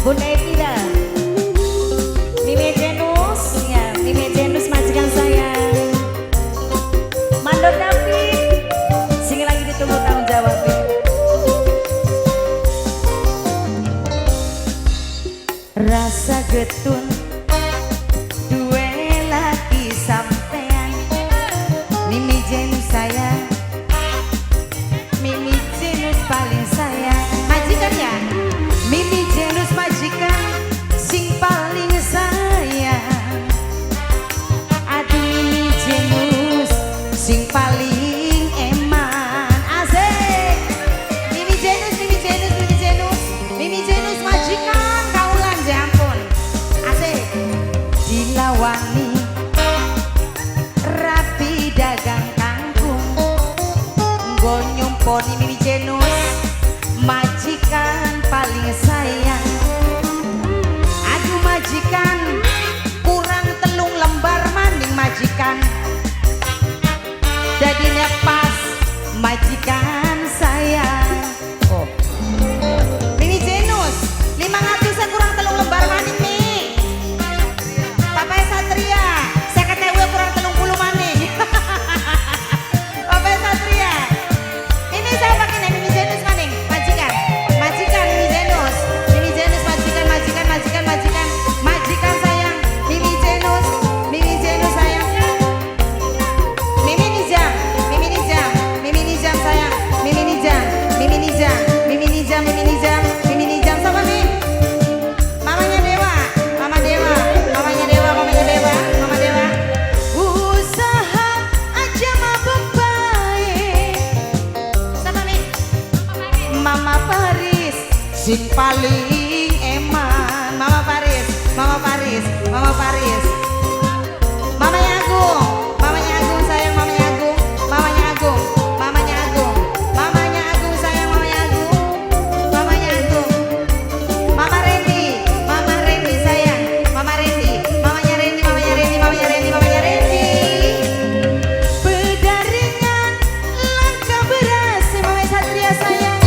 Bunda Evira, Mimi Jenus, ya, Mimi Jenus majikan saya. Mandor David, sing lagi ditunggu tanggung jawabnya. Rasa getun duwe laki sampean, Mimi Jenus sayang, Mimi Jenus paling sayang. Majikan ya, Mimi Jenus majikan sing paling sayang. Aduh Mimi Jenus sing paling eman. Asik. Mimi Jenus, Mimi Jenus, Mimi Jenus, Mimi Jenus majikan kaulan ya ampun. Asik. Dilawani rapi dagang kangkung, nggo nyumponi Mimi Jenus majikan paling sayang. Aduh majikan kurang 3 lembar maning majikan, jadinya pas majikan sayang. Oh Mimi Jenus 500 kurang 3 lembar maning nih. Papa Satria 50.000 kurang 30 maning. Papa Satria ini saya pakai nih Mimi Jenus maning majikan, majikan Mimi Jenus, Mimi Jenus majikan, majikan, majikan, majikan, majikan sayang Mimi Jenus, Mimi Jenus sayang. Mimi Nijam, Mimi Nijam, Mimi Nijam sayang, Mimi Nijam, Mimi Nijam, Mimi Nijam, Mimi Nijam, Mimi Nijam sama nih. Mamanya Dewa, Mama Dewa, mamanya Dewa, mamanya Dewa, Mama Dewa. Usaha aja mabuk bae. Sama nih. Mama Paris sing paling eman. Mama Paris, Mama Paris, Mama Paris. Mamanya Agung, mamanya Agung sayang, mamanya Agung, mamanya Agung, mamanya Agung, mamanya Agung sayang, mamanya Agung, mamanya Agung. Mama Randy, Mama Randy sayang, Mama Randy, mamanya Randy, mamanya Randy, mamanya Randy, mamanya Randy. Pedaringan langka beras, Mama Satria sayang.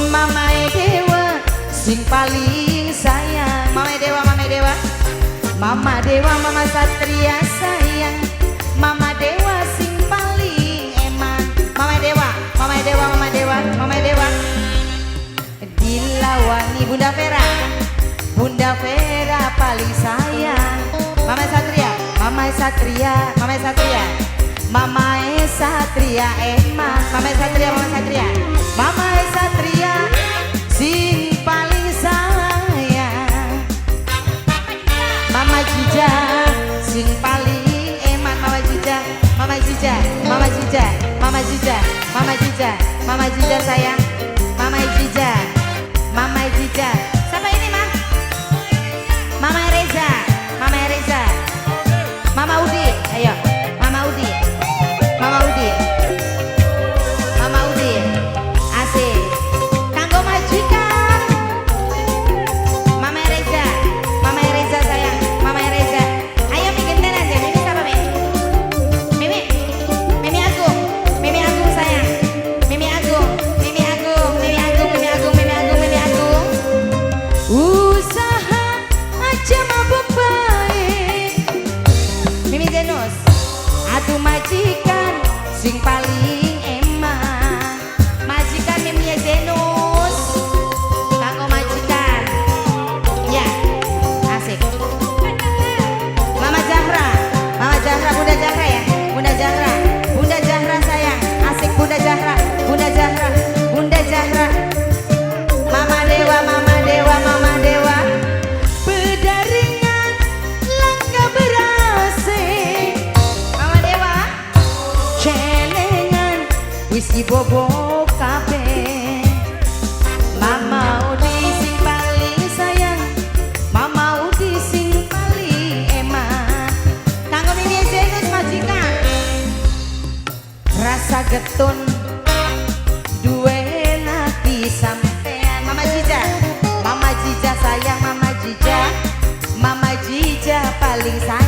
Mama Dewa sing paling sayang. Mama Dewa, Mama Dewa. Mama Dewa, Mama Satria sayang. Mama Dewa sing paling eman. Mama Dewa, Mama Dewa, Mama Dewa, Mama Dewa. Dilawani Bunda Vera, Bunda Vera paling sayang. Mama Satria, Mama Satria, Mama Satria, Mama Satria eman. Mama Satria, Mama Satria, Mama Satria sing paling sayang. Mama Jija sing paling eman. Mama Jija, Mama Jija, Mama Jija, Mama Jija, Mama Jija, Mama Jija sayang. Mama Jija, Mama Jija. Siapa ini, Ma? Mama Reza, Mama Reza. Mama Udi, ayo. Mama Udi. Mama Udi. Mama Udi. Asik. Kanggo majikan. Mama Reza, Mama Reza sayang, Mama Reza. Ayo bikin aja, Mimi siapa Mi? Mimi, Mimi Agung, Mimi Agung sayang, Mimi Agung, Mimi Agung, Mimi Agung, Mimi Agung, Mimi Agung, Mimi Agung. Usaha aja mabuk bae. Mimi Jenus, aduh majikan sing paling eman. Majikan Mimi Jenus, kanggo majikan. Ya, asik. Mama Zahra, Mama Zahra, Bunda Zahra ya, Bunda Zahra, Bunda Zahra sayang, asik Bunda Zahra, Bunda Zahra, Bunda Zahra. Mama Dewa, Mama Dewa, Mama Dewa. Pedaringan langka berase. Mama Dewa, celengan wis dibobo kabeh. Mama Udi sing paling sayang, Mama Udi sing paling eman. Kanggo Mimi Jenus majikan. Rasa getun duwe laki sampean. Mama Jija, Mama Jija sayang, Mama Jija, Mama Jija paling sayang.